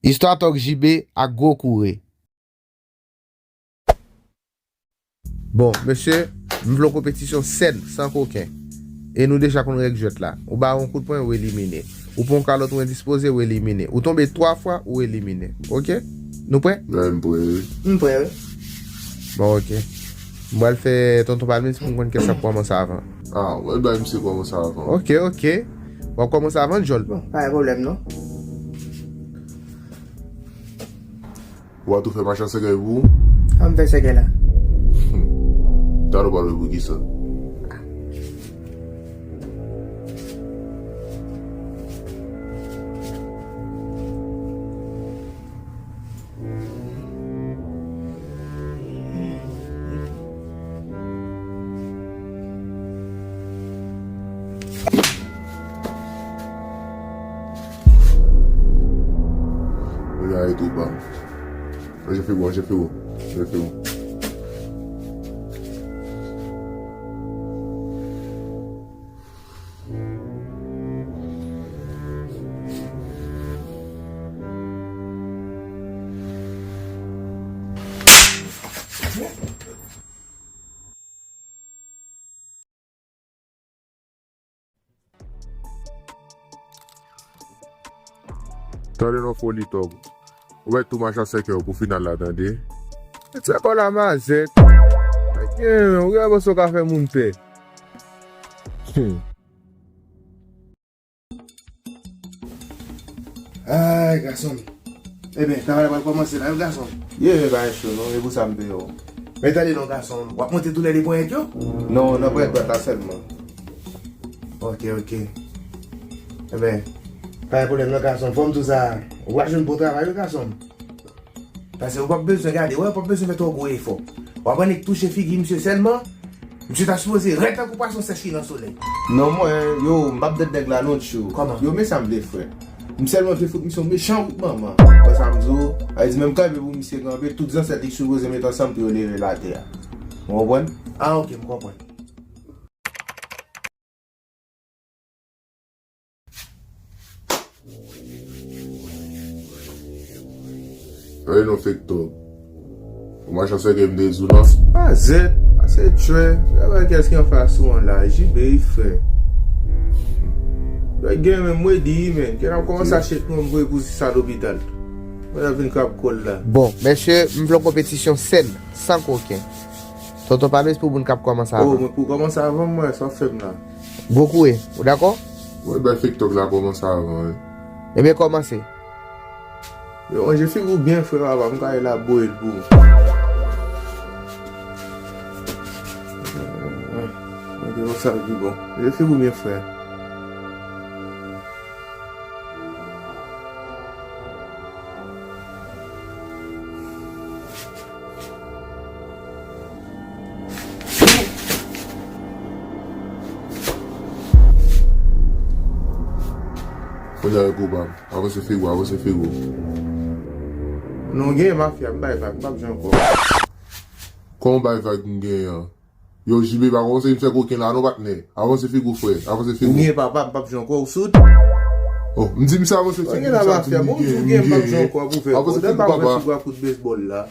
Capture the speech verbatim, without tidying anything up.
Istwa Tòg J B ak Gwo Koure. Bon, mesye, m vle yon konpetisyon sèn, san koken. E nou deja konn règ jwèt la. Ou ba yon kout pwen, ou elimine. Ou pran yon kalòt, ou endispoze, ou elimine. Ou tonbe twa fwa, ou elimine. Oke? Nou prè? Wi, m prè, wi. M prè, wi. Bon, oke. M pral fè Tonton Palmis pou m konn kiyès k ap kòmanse avan. Ah, w pral bay misye kòmanse avan. Oke, oke. W ap kòmanse avan, djòl. Bon, pa gen pwoblèm, non. Ou a tou fè machan sèkèy pou ou? An m fè sèkèy la. Hmm. Talè w pral wè poukisa. Mwen gade tou pa. Manje figo, manje figo, manje figo. Tande non foli Tòg. Ou mèt tou mache a sèkèy pou final la, tande. Sèkèy la mazèt. Ou gen, ou gen panse w ka fè moun pè. Hmm. Ay, gason m. Ebyen, travay la pral kòmanse la, wi, gason m. Ye, men pa gen cho, non, e pou sa m peye w. Men tande non, gason m, w ap monte tou lè de ponyèt yo? Non, nan ponyèt dwat la sèlman. Oke, oke. Ebyen, pa gen pwoblèm non, gason m, fò m di w sa, w a jwenn bon travay, wi, gason m. Paske ou p ap bezwen gade, wè, ou p ap bezwen fè twò gwo efò. W ap annik touche figi misye sèlman, misye ta sipoze rèd tankou pwason sèch ki nan solèy. Non, mwen, yo, m p ap dèt nèg la non, tchou. Kòman? Yo, men sa m vle, frè. M sèlman vle fout misye yon mechan kout manman. Wè sa m di w? A di menm kanpe pou misye kanpe, tout zansèt li sipoze met ansanm pou yo leve l atè a. Ou konprann? Ah, oke, m konprann. Gade non fake Tòg. Ou mache a sèkèy m te di w non. Mazèt, ase tchwè. Gade kiyès ki anfas ou an la, J B frè. Dwèt gen menm, mwen di, men. Kè n ap kòmanse achte pwonm voye pou sisa lopital. Mwen ap vin krab kòl la. Bon, mesye, m vle yon konpetisyon sèn, san koken. Tonton Palmis pou moun k ap kòmanse avan. Oh, mwen pou kòmanse avan mwen, sa w ap fè m la? Gwo koure, ou dakò? Mwen bay fake Tòg la kòmanse avan, wi. Ebyen, kòmanse. Yo, ranje figi w byen, frè papa, m ka elaboye l pou ou. Mwen te konsa l pi bon. Ranje figi w byen, frè. Kounye a yo koupab. Avanse figi w, avanse figi w. Non, w genyen mafya, m bay vag, m p ap jwe ankò. Kòman w bay vag m genyen an? Yo, J B, pa kòmanse vin fè koken la non, patnè. Avanse figi w, frè. Avanse figi w. Ou genyen papa, m p ap jwe ankò, ou soud? Oh, m di misye avanse figi w, misye ap di m li genyen, m genyen. Avanse figi w, papa. Kout bezbòl la.